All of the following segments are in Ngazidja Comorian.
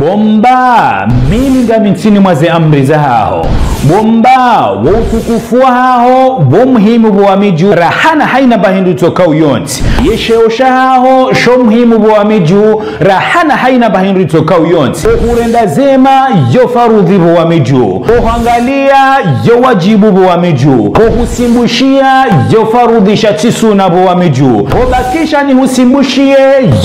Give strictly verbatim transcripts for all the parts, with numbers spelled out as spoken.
Bo mbaba, mimi ngami ntsini mwa ze amri zahaho. Bo mbaba, wo utukufu wahaho, wo muhimu bo wami dju, rahana haina mba hindru tsoka uyontsi. Ye sheo shahaho, sho muhimu bo wami dju, rahana haina mba hindru tsoka uyontsi. Ohurenda zema, yo faradhwi bo wami dju. Ohuangalia, yo wadjibu bo wami dju. Ohusimbushia, yo faradhwi sha tsi suna bo wami dju. Obakisha nihusimbushie,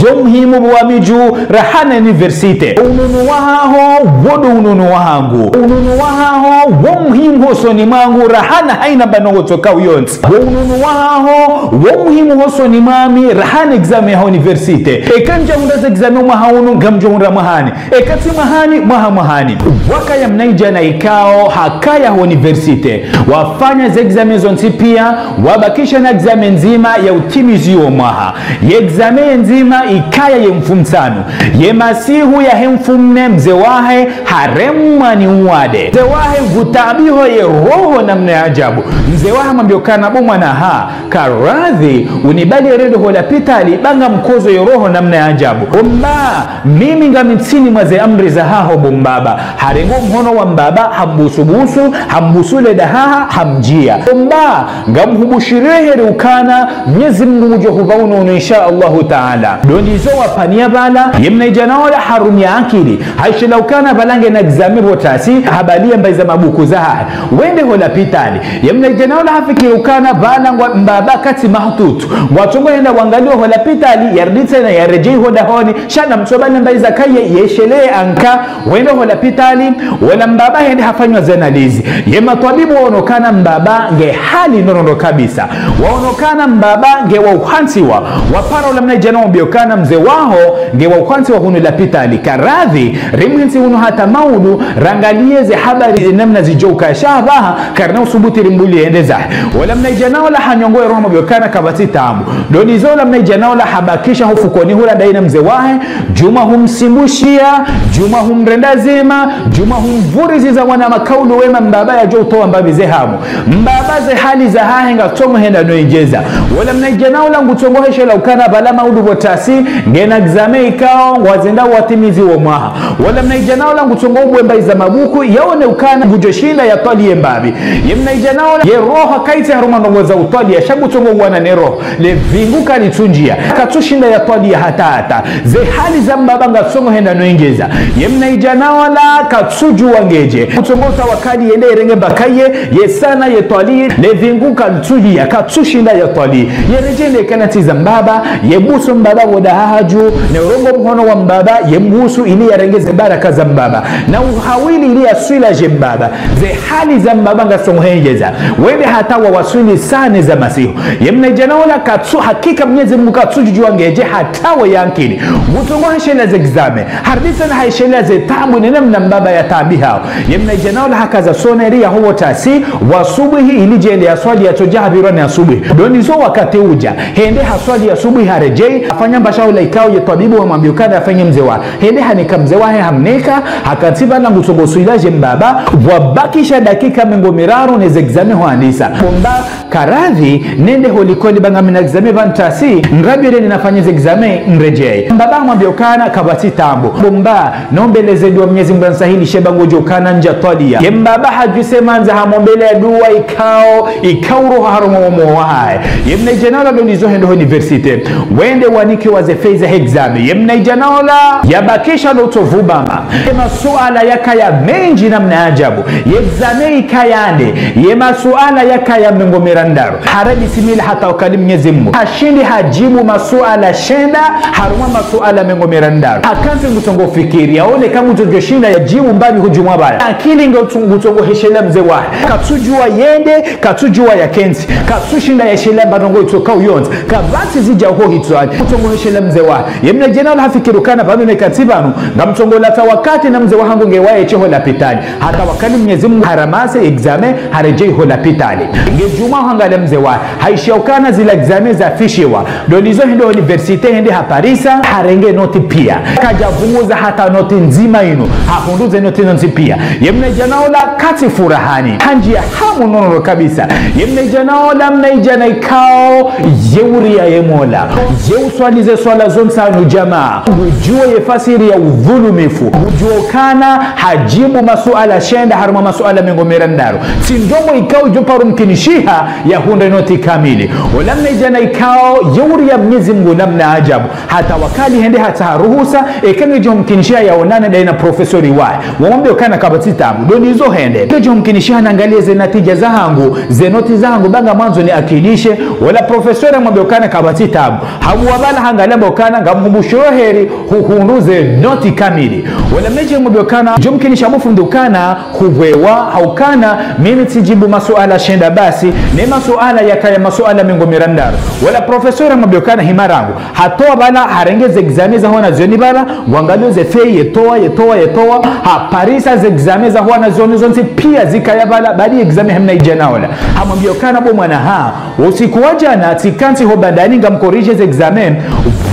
yo muhimu bo wami dju, rahana université. Unono wahaho, wo ndo unono wahangu. Unono wahaho, wo muhimu hosoni mwangu, rahana haina mba ndrongo tsoka uyontsi. Wo unono wahaho, wo muhimu hosoni mwami, rahana examen ya université. Eka ndjahundra ze examen mwaha unu, ngamdjohundra mwahani. Eka tsi mwahani, mwaha mwahani. Wakaya mnaidjana ikao, hakaya ho université. Wafanya ze examen zontsi pia, wabakisha na examen ndzima ya utimizi wo mwaha. Ye examen ye ndzima ikaya ye mfumontsanu. Ye masihu yahe mfumonne mze wahe haremwa ni uwade. Mze wahe ngutaabiho ye roho namna ya ajabu. Mze wahe hamwambia ukana bo mwana ha, karadhi, unibali rende ho lapitali, ba ngamkodzo ye roho namna ya ajabu. Bo mbaba, mimi ngami ntsini mwa ze amri zahaho bo mbaba. Harenga o mhono wa mbaba, hambusubusu, hambusu le dahaha, hamdjia. Bo mbaba, ngamhubushirio heri ukana, Mnyezi Mungu ngudjo hupva unono, insha Allahu Taala. Ndo ndizo wapvania pvala, ye mnaidjana ola harumia akili. Haishia ukana pvala ngena examen bo tasi, habalia mbayi za mabuku zahahe. Wende ho lapitali. Ye mnaidjana ola hafikiri ukana pvala ngwa mbaba katsi mahututu. Ngwatsongo yenda wangaliwa ho lapitali, yarudi tsena yaredjei ho dahoni, sha namtsobale mbayi zakaye, yeshelee anka, wende ho lapitali, wola mbaba hende hafanywa ze analyse. Ye matwabibu waono ukana mbaba nge hali nono kabisa. Waono ukana mbaba nge wa uhantsiwa. Wapara ola mnaidjana wamwambia ukana mze waho nge wa uhantsiwa hunu lapitali. Karadhi, rimhentsi hunu hata maudu, rangalie ze habari namna zidjo ukaya sha pvaha, karina usubuti rimbulie yende zahe. Ola mnaidjana ola hanyongo ye roho hamwambia ukana kapvatsi taabu. Ndo ndizo ola mnaidjana ola habakisha ho fukoni hula ndaye na mze wahe, djumwa humsimbushia, djumwa humrenda zema, djumwa humvuriziza wana makaulu wema mbaba yadjo utowa mbapvi ze hamu. Mbaba ze hali zahahe ngatsongo henda no indjeza. Wola mnaidjana ola ngutsongo heshelea ukana pvala maudu bo tasi, ngena examen ikao, ngwazenda watimizi wo mwaha. Wola mnaidjana ola ngutsongo ubwe mbayi za mabuku, yaone ukana ngudjo shinda yatwalie mbapvi. Ye mnaidjana ola, ye roho kaitsi harumwa ndrongo za utwalia, sha ngutsongo uwana ne roho. Le pvingu kalitsundjia, katsushinda yatwalia hata hata. Ze hali za mbaba ngatsongo henda no indjeza. Ye mnaidjana ola, katsudjua ngedje. Ngutsongo utawakali yende yerenge mbakaye, ye sana yetwalie, le pvingu kalitsundjia, katsushinda yatwalie. Yeredjei yende kena ntsi za mbaba, yebusu mbaba wo dahaha dju, ne urongo mhono wa mbaba, yembusu ili yarenge ze baraka za mbaba. Na uhawili ili yaswilaje mbaba. Ze hali za mbaba ngatsongo hendjeza. Wende hata wawaswili saa nne za masihu. Ye mnaidjana ola katsu, hakika Mnyezi Mungu katsudjua ngedje hata wo yankini. Ngutsongo heshelea ze examen. Harudi tsena haishelea ze taabu ne namna mbaba yataabihao. Ye mnaidjana ola hakaza sonnerie yaho bo tasi, wa subuhi ili yende yaswali yatsodja hapvirwa ni asubuhi. Ndo ndizo wakati udja. Hende haswali asubuhi haredjei, hafanya mbasha ola ikao ye twabibu wamwambia ukana yafanye mze wahe. Hende hanika mze wahe hamnika, hakantsi pvala ngutsongo swilaje mbaba, pvwabakisha dakika mengo miraru ne ze examen hwandisa. Bo mbaba, karadhi, nende ho likoli ba ngamina examen pvanu tasi, nrapvire ninafanye ze examen, nredjei. Mbaba hamwambia ukana kapvatsi taabu. Bo mbaba, nombeleze dua Mnyezi Mungu ansahilishe ba ngodjo ukana ndjatwalia. Ye mbaba hadjuse mandza hamwombelea dua ikao, ikao roho harumwa wo moyo wahahe. Ye mnaidjana ola ndo ndizo hende ho université. Wende wanikiwa ze feuille za examen. Ye mnaidjana ola, yabakisha no utovu bama. Ye masuala yakaya mendji namna ya ajabu. Ye examen ikaya nde. Ye masuala yakaya mengo mirandaru. Hara bismillah hatawakali Mnyezi Mungu. Hashindi hadjibu masuala shenda, harumwa masuala mengo mirandaru. Hakantsi ngutsongo fikiri, yaone ka ngutsodjo shinda yadjibu mbapvi hudjumwa pvala. Akili nge utsu-, ngutsongo heshelea mze wahe. Katsudjua yende, katsudjua yakentsi. Katsushinda yeshelea mba ndrongo itsoka uyontsi. Kapvatsi zidja ho hitswani. Ngutsongo heshelea mze wahe. Ye mnaidjana ola hafikiri ukana pvanu ne kantsi pvanu. Ngamtsongo latsa wakati na mze wahangu nge waye she ho lapitali. Hatawakali Mnyezi Mnyezi Mungu haramase examen, haredjei ho lapitali. Nge djumwa hangalia mze wa, haishiya ukana zila examen zafishiwa. Ndo nizo hende université, hende haparisa, harenge noti pia. Kadjavunguza hata noti ndzima inu, hahundru ze noti zontsi pia. Ye mnaidjana ola katsi furahani, handjiya hamu nono kabisa. Ye mnaidjana ola mnaidjana ikao, ye uria ye Mola, ye uswali ze swala zontsanu djamaa. Udjuo ye fasiri ya udhulumifu. Udjuo ukana hadjibu masuala shenda harumwa masuala mengo mirandaru. Tsi ndrongo ikao idjo paro mkinishiha yahundre noti kamili. Ola mnaidjana ikao, ye uria Mnyezi Mungu namna ajabu. Hatawakali hende hatsaha ruhusa, eka ngedjo mkinishiha yaonane daye na profesori waye. Wamwambia ukana kapvatsi tabu. Ndo nizo hende. Ngedjo mkinishiha nangalie ze natija zahangu, ze noti zahangu, ba ngamwandzo niakilishe. Ola profesori hamwambia ukana kapvatsi tabu. Habuwa pvala hangalia mba ukana ngamhubushiro heri huhundru ze noti kamili. Ola mnaidjana hamwambia ukana, ngedjo mkinishiha bo fundi ukana hubwewa, ha ukana mimi tsidjibu masuala shenda basi, ne masuala yakaya masuala mengo mirandaru. Ola profesori hamwambia ukana hima rangu. Hatowa pvala, harenge ze examen za ho wanazioni pvala, ngwangalio ze feuille, yetowa, yetowa, yetowa, haparisa ze examen za ho wanazioni zontsi pia zikaya pvala, badi examen he mnaidjana ola. Hamwambia ukana bo mwana ha, usiku wa djana, tsikantsi ho bandani ngamkorije ze examen,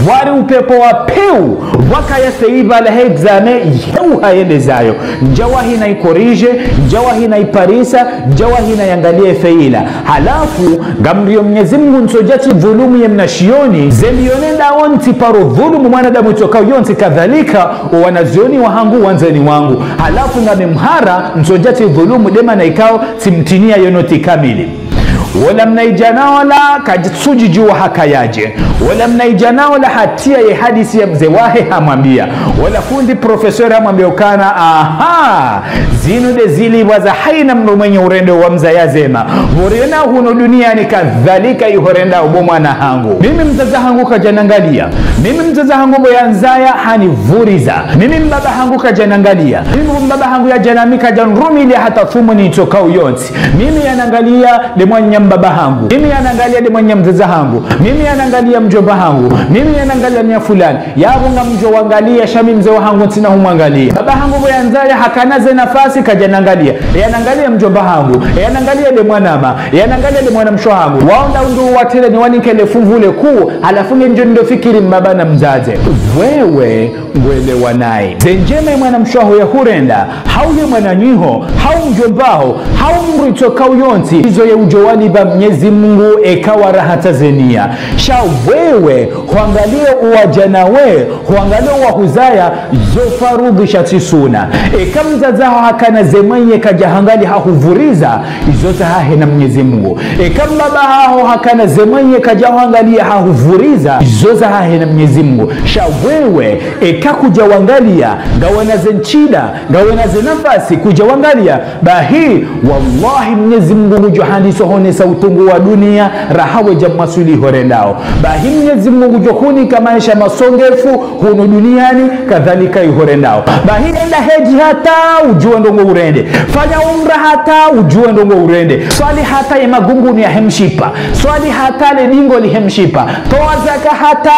pvwari upepvo wa peu, pvwakaya feuille pvala he examen, yeu hayende zayo. Ndjawahi naikorije, ndjawahi naiparisa, ndjawahi nayangalie feuille ila. Halafu, ngamrio Mnyezi Mungu ntsodja tsidhulumu ye mnashioni, ze mbiyo nendao ntsi paro dhulumu mwanadamu itsokao yontsi kadhalika, o wanazioni wahangu, wandzani wangu. Halafu ngamimhara, ntsodja tsidhulumu dema na ikao, tsimtinia ye noti kamili. Ola mnaidjana ola, katsudjidjuwa hakayadje. Ola mnaidjana ola hatia ye hadisi ya mze wahe hamwambia. Ola fundi profesori hamwambia ukana, aha, zinu nde zilipvwa za haina mndru mwenye urende wa mzaya zema. Pvo riona hunu duniani kadhalika iho rendao bo mwana hangu. Mimi mdzadze hangu kadjanangalia. Mimi mdzadze hangu bo yandzaya hanivuriza. Mimi mbaba hangu kadjanangalia. Mimi mbaba hangu yadjanami kadjanrumilia hata thumuni itsokao yontsi. Mimi yanangalia nde mwananya mbaba hangu. Mimi yanangalia nde mwananya mdzadze hangu. Mimi yanangalia mdjomba hangu. Mimi yanangalia nya fulani. Yapvo ngamdjo wangalia, sha mi mze wahangu ntsina humwangalia. Baba hangu pvo yandzaya hakana ze nafasi kadjanangalia. Yanangalia mdjomba hangu. Yanangalia nde mwanama. Yanangalia nde mwanamshe hangu. Wao nda undru watere niwanikele funvu le kuu, halafu nge ndjo ndo fikiri mbaba na mdzadze. Wewe ngwelewa nayi. Ze ndjema ye mwanamshe waho yahurenda, hau ye mwananyaho, hau mdjomba haho, hau mdru itsokao yontsi, izo ye udjo walipva Mnyezi Mungu eka warahatsa ze nia. Sha wewe, hwangalie owadjana we, hwangalie owahuzaya, zo faradhwi sha tsi suna. Eka mdzadze haho hakana ze mwenye kadjahangalia hahuvuriza, izo zahahe na Mnyezi Mungu. Eka mbaba haho hakana ze mwenye kadjahangalia hahuvuriza, izo zahahe na Mnyezi Mungu. Sha wewe, eka kudjawangalia, ngawena ze ntsida, ngawena ze nafasi kudjawangalia, bahi, wallahi Mnyezi Mungu ngudjo handisa uhonesa utungu wa dunia, raha wedja mwasuli iho rendao. Bahi Mnyezi Mungu ngudjo hunika maesha masongefu, hunu duniani, kadhalika iho rendao. Bahi enda hedji hata udjuwe ndrongo urende. Fanya umra hata udjuwe ndrongo urende. Swali hata ye magunguni yahe mshipa. Swali hata le dingo lihe mshipa. Towa zaka hata,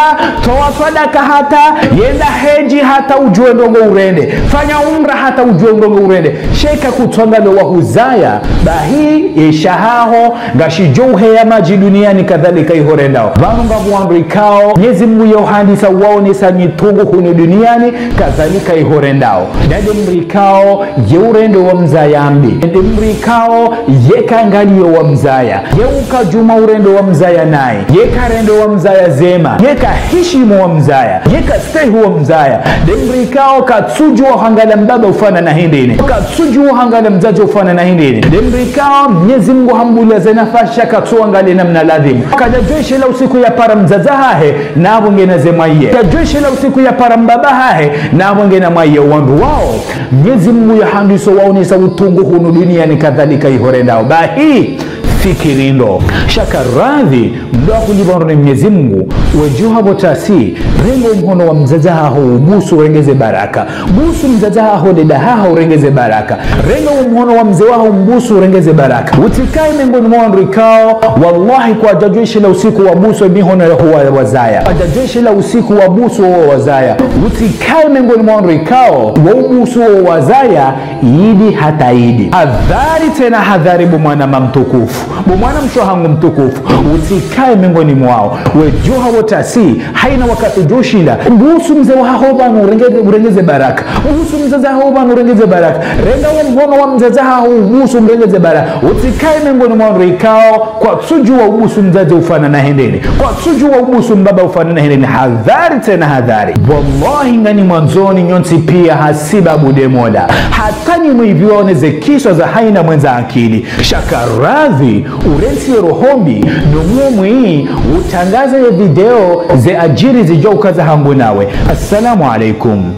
towa swadaka hata, yenda hedji hata udjuwe ndrongo urende. Fanya umra hata udjuwe ndrongo urende. Sha eka kutsuangalia owahuzaya, bahi, ye sha haho, ngashidjo uheya madji duniani kadhalika iho rendao. Pvanu ngapvo wandru ikao, Mnyezi Mungu ye uhandisa uwaonesa nyitungu hunu duniani, kadhalika iho rendao. Nde mdru ikao, ye urende wa mzaya mbi. Nde mdru ikao, ye kangalio wa mzaya. Ye ukadjuma urende wa mzaya nayi. Ye karende wa mzaya zema. Ye kahishimu wa mzaya. Ye kastehi wa mzaya. Nde mdru ikao, katsudjuwa hangalia mbaba ufanana hindrini. Katsudjuwa hangalia mdzadze ufanana hindrini. Nde mdru ikao, Mnyezi Mungu hambulia ze nafasi sha katsuwangalia namna ladhimu. Kadjadjweshelea usiku yapara mdzadze hahe, napvo ngena ze mwaye. Kadjadjweshelea usiku yapara mbaba hahe, napvo ngena mwaye wandru wao. Mnyezi Mungu yahandisa uwaonesa utungu hunu duniani kadhalika iho rendao. Bahi, Fikiri ndo. Sha ka radhi, ndo akudjiba ndo ne Mnyezi Mungu, wedjuha pvo tasi, renga omhono wa mdzadze haho ubusu urenge ze baraka. Busu mdzadze haho deda haho urenge ze baraka. Renga omhono wa mze waho mbusu urenge ze baraka. Utsikaye mengoni mwa wandru ikao, wallahi kwadjadjweshelea usiku wabusu emihono yaho wa-, wazaya. Kwadjadjweshelea usiku wabusu wo wazaya. Utsikaye mengoni mwa wandru ikao, waubusu wo wazaya, yidi hata yidi. Hadhari tsena hadhari bo mwananya mtukufu. Bo mwanamshe hangu mtukufu. Utsikaye mengoni mwao. Wedjuha pvo tasi, haina wakati udjoshinda. Busu mze waho pvanu urenge-, urenge ze baraka. Busu mdzadze haho pvanu urenge ze baraka. Renga omhono wa mdzadze haho ubusu urenge ze baraka. Utsikaye mengoni mwa wandru ikao, kwatsudjuwa ubusu mdzadze ufanana hindrini. Kwatsudjuwa ubusu mbaba ufanana hindrini. Hadhari tsena hadhari. Wallahi ngamwandzoni nyontsi pia hasibabu nde Mola. Hata nyi mwivio ne ze kiswa za haina mwendza akili. Sha ka radhi, urentsi roho mbi, no mumwi, utrangaze ye video ze adjiri zidjo uka za hangu nawe. Assalamu alaikum.